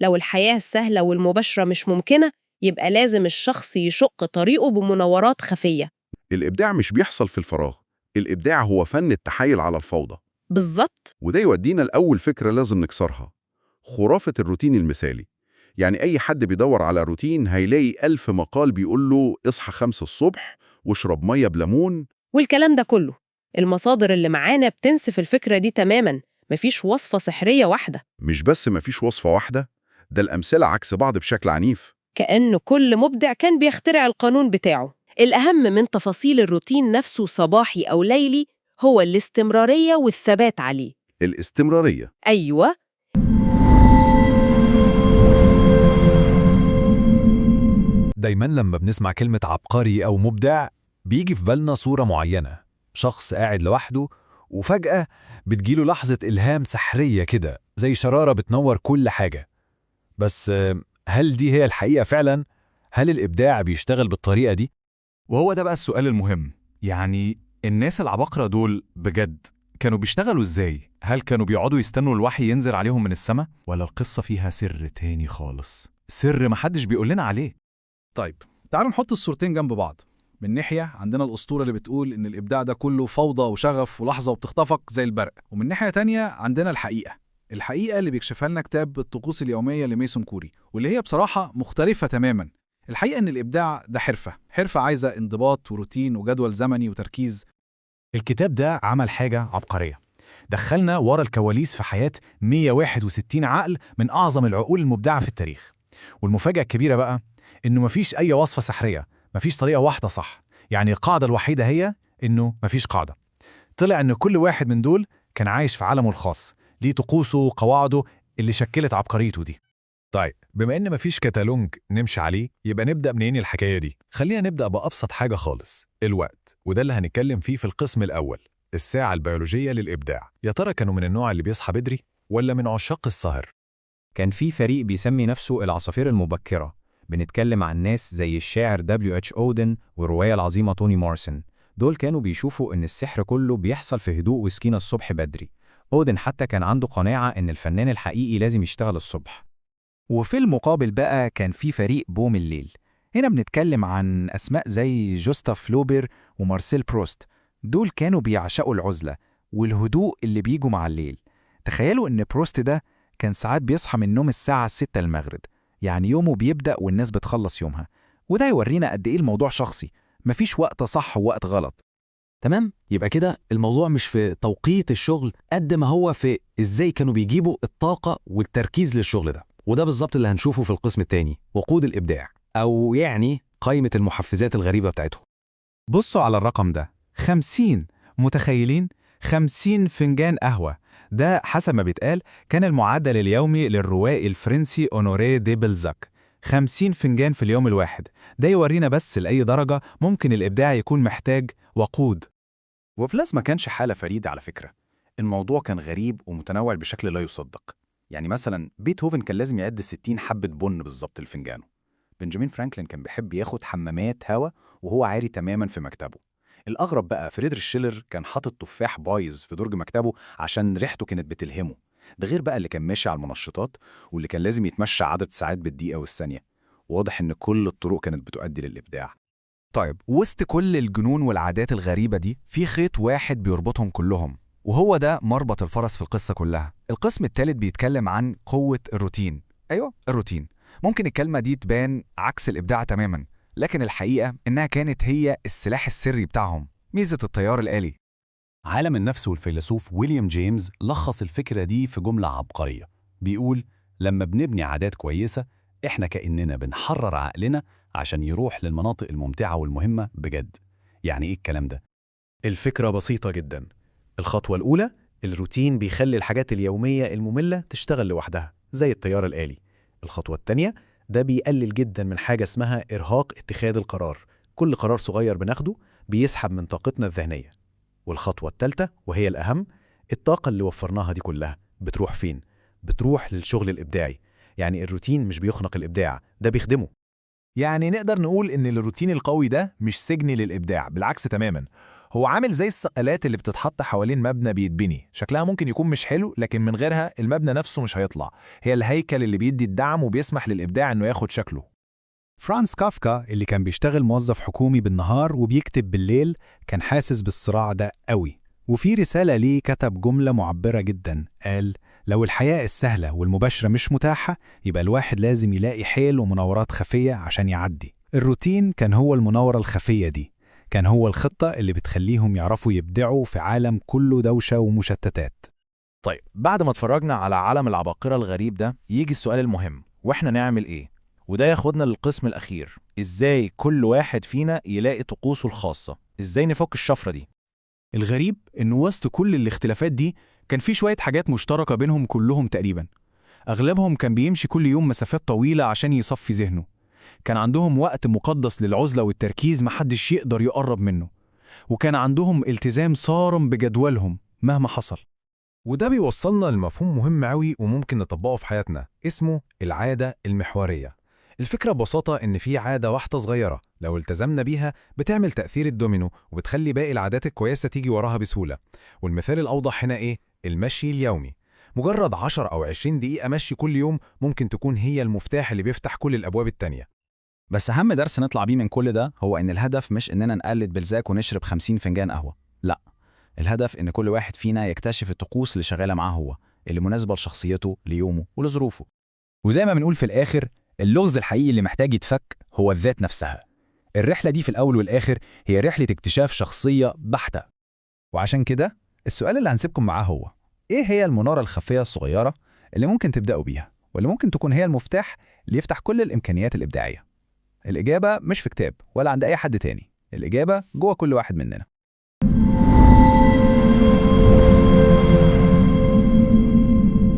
لو الحياة السهلة والمباشرة مش ممكنة، يبقى لازم الشخص يشق طريقه بمناورات خفية. الإبداع مش بيحصل في الفراغ، الإبداع هو فن التحايل على الفوضى. بالظبط. وده يودينا لأول فكرة لازم نكسرها، خرافة الروتين المثالي. يعني أي حد بيدور على روتين هيلاقي 1000 مقال بيقول له اصحى 5 الصبح واشرب مية بليمون. والكلام ده كله، المصادر اللي معانا بتنسف الفكرة دي تماماً. مفيش وصفة سحرية واحدة. مش بس مفيش وصفة واحدة، ده الأمثلة عكس بعض بشكل عنيف. كأنه كل مبدع كان بيخترع القانون بتاعه. الأهم من تفاصيل الروتين نفسه صباحي أو ليلي هو الاستمرارية والثبات عليه. الاستمرارية. أيوة. دايما لما بنسمع كلمة عبقري أو مبدع بيجي في بالنا صورة معينة، شخص قاعد لوحده وفجأة بتجيله لحظة إلهام سحرية كده، زي شرارة بتنور كل حاجة. بس هل دي هي الحقيقة فعلا؟ هل الإبداع بيشتغل بالطريقة دي؟ وهو ده بقى السؤال المهم، يعني الناس العباقرة دول بجد كانوا بيشتغلوا ازاي؟ هل كانوا بيقعدوا يستنوا الوحي ينزل عليهم من السماء؟ ولا القصة فيها سر تاني خالص؟ سر محدش بيقول لنا عليه. طيب تعالوا نحط الصورتين جنب بعض. من ناحية عندنا الأسطورة اللي بتقول إن الإبداع ده كله فوضى وشغف ولحظة وبتخطفك زي البرق، ومن ناحية تانية عندنا الحقيقة، الحقيقة اللي بيكشفها لنا كتاب الطقوس اليومية لميسون كوري، واللي هي بصراحة مختلفة تماما. الحقيقة إن الإبداع ده حرفة، حرفة عايزة انضباط وروتين وجدول زمني وتركيز. الكتاب ده عمل حاجة عبقرية، دخلنا ورا الكواليس في حياة 161 عقل من أعظم العقول المبدعة في التاريخ. والمفاجأة الكبيرة بقى إنه مفيش أي وصفة سحرية، مفيش طريقة واحدة صح. يعني القاعدة الوحيدة هي إنه مفيش قاعدة. طلع إن كل واحد من دول كان عايش في عالمه الخاص، ليه طقوسه وقواعده اللي شكلت عبقريته دي. طيب بما إن مفيش كتالوج نمشي عليه، يبقى نبدأ منين الحكاية دي؟ خلينا نبدأ بأبسط حاجة خالص، الوقت، وده اللي هنتكلم فيه في القسم الأول، الساعة البيولوجية للإبداع. يا ترى كانوا من النوع اللي بيصحى بدري ولا من عشاق السهر؟ كان في فريق بيسمي نفسه العصافير المبكرة. بنتكلم عن ناس زي الشاعر W.H. أودن والرواية العظيمة توني مورسون. دول كانوا بيشوفوا إن السحر كله بيحصل في هدوء وسكينة الصبح بدري. أودن حتى كان عنده قناعة إن الفنان الحقيقي لازم يشتغل الصبح. وفي المقابل بقى كان في فريق بوم الليل. هنا بنتكلم عن أسماء زي جوستاف فلوبير ومارسيل بروست. دول كانوا بيعشقوا العزلة والهدوء اللي بيجوا مع الليل. تخيلوا إن بروست ده كان ساعات بيصحى من النوم الساعة 6 المغرب، يعني يومه بيبدأ والناس بتخلص يومها. وده يورينا قد إيه الموضوع شخصي، مفيش وقت صح ووقت غلط. تمام؟ يبقى كده الموضوع مش في توقيت الشغل قد ما هو في إزاي كانوا بيجيبوا الطاقة والتركيز للشغل ده. وده بالظبط اللي هنشوفه في القسم الثاني، وقود الإبداع، أو يعني قائمة المحفزات الغريبة بتاعتهم. بصوا على الرقم ده، 50. متخيلين؟ 50 فنجان قهوة. ده حسب ما بيتقال كان المعدل اليومي للروائي الفرنسي أونوري دي بلزاك، 50 فنجان في اليوم الواحد. ده يورينا بس لأي درجة ممكن الإبداع يكون محتاج وقود. وبلاس ما كانش حالة فريدة على فكرة، الموضوع كان غريب ومتنوع بشكل لا يصدق. يعني مثلا بيتهوفن كان لازم يعد 60 حبة بن بالظبط لفنجانه. بنجامين فرانكلين كان بيحب ياخد حمامات هوا وهو عاري تماما في مكتبه. الأغرب بقى فريدريش شيلر كان حاطط تفاح بايظ في درج مكتبه عشان ريحته كانت بتلهمه. ده غير بقى اللي كان ماشي على المنشطات واللي كان لازم يتمشى عدد ساعات بالدقيقة والثانية. واضح إن كل الطرق كانت بتؤدي للإبداع. طيب وسط كل الجنون والعادات الغريبة دي في خيط واحد بيربطهم كلهم، وهو ده مربط الفرس في القصة كلها. القسم الثالث بيتكلم عن قوة الروتين. أيوة الروتين. ممكن الكلمة دي تبان عكس الإبداع تماما، لكن الحقيقة إنها كانت هي السلاح السري بتاعهم، ميزة التيار الآلي. عالم النفس والفيلسوف ويليام جيمس لخص الفكرة دي في جملة عبقرية، بيقول لما بنبني عادات كويسة إحنا كأننا بنحرر عقلنا عشان يروح للمناطق الممتعة والمهمة بجد. يعني إيه الكلام ده؟ الفكرة بسيطة جدا. الخطوة الأولى، الروتين بيخلي الحاجات اليومية المملة تشتغل لوحدها زي التيار الآلي. الخطوة الثانية، ده بيقلل جدا من حاجة اسمها إرهاق اتخاذ القرار. كل قرار صغير بناخده بيسحب من طاقتنا الذهنية. والخطوة الثالثة وهي الأهم، الطاقة اللي وفرناها دي كلها بتروح فين؟ بتروح للشغل الإبداعي. يعني الروتين مش بيخنق الإبداع، ده بيخدمه. يعني نقدر نقول إن الروتين القوي ده مش سجن للإبداع، بالعكس تماما، هو عامل زي السقالات اللي بتتحط حوالين مبنى بيتبني، شكلها ممكن يكون مش حلو لكن من غيرها المبنى نفسه مش هيطلع. هي الهيكل اللي بيدي الدعم وبيسمح للإبداع إنه ياخد شكله. فرانس كافكا اللي كان بيشتغل موظف حكومي بالنهار وبيكتب بالليل كان حاسس بالصراع ده قوي، وفي رسالة ليه كتب جملة معبرة جدا، قال: لو الحياة السهلة والمباشرة مش متاحة يبقى الواحد لازم يلاقي حيل ومناورات خفية عشان يعدي. الروتين كان هو المناورة الخفية دي، كان هو الخطة اللي بتخليهم يعرفوا يبدعوا في عالم كله دوشة ومشتتات. طيب بعد ما اتفرجنا على عالم العباقرة الغريب ده، يجي السؤال المهم، واحنا نعمل ايه؟ وده ياخدنا للقسم الأخير، ازاي كل واحد فينا يلاقي طقوسه الخاصة؟ ازاي نفك الشفرة دي؟ الغريب إنه وسط كل الاختلافات دي كان في شوية حاجات مشتركة بينهم كلهم تقريبا. أغلبهم كان بيمشي كل يوم مسافات طويلة عشان يصفي ذهنه. كان عندهم وقت مقدس للعزلة والتركيز محدش يقدر يقرب منه. وكان عندهم التزام صارم بجدولهم مهما حصل. وده بيوصلنا لمفهوم مهم أوي وممكن نطبقه في حياتنا، اسمه العادة المحورية. الفكرة ببساطة إن في عادة واحدة صغيرة لو التزمنا بيها بتعمل تأثير الدومينو وبتخلي باقي العادات الكويسة تيجي وراها بسهولة. والمثال الأوضح هنا إيه؟ المشي اليومي. مجرد 10 أو 20 دقيقة مشي كل يوم ممكن تكون هي المفتاح اللي بيفتح كل الأبواب التانية. بس أهم درس نطلع بيه من كل ده هو إن الهدف مش إننا نقلد بلزاك ونشرب 50 فنجان قهوة، لا، الهدف إن كل واحد فينا يكتشف الطقوس اللي شغالة معاه هو، اللي مناسبة لشخصيته، ليومه ولظروفه. وزي ما بنقول في الآخر، اللغز الحقيقي اللي محتاج يتفك هو الذات نفسها. الرحلة دي في الأول والآخر هي رحلة اكتشاف شخصية بحتة. وعشان كده السؤال اللي هنسيبكم معاه هو: إيه هي المنارة الخفية الصغيرة اللي ممكن تبدأوا بيها، واللي ممكن تكون هي المفتاح اللي يفتح كل الإمكانيات الإبداعية؟ الإجابة مش في كتاب ولا عند أي حد تاني، الإجابة جوه كل واحد مننا.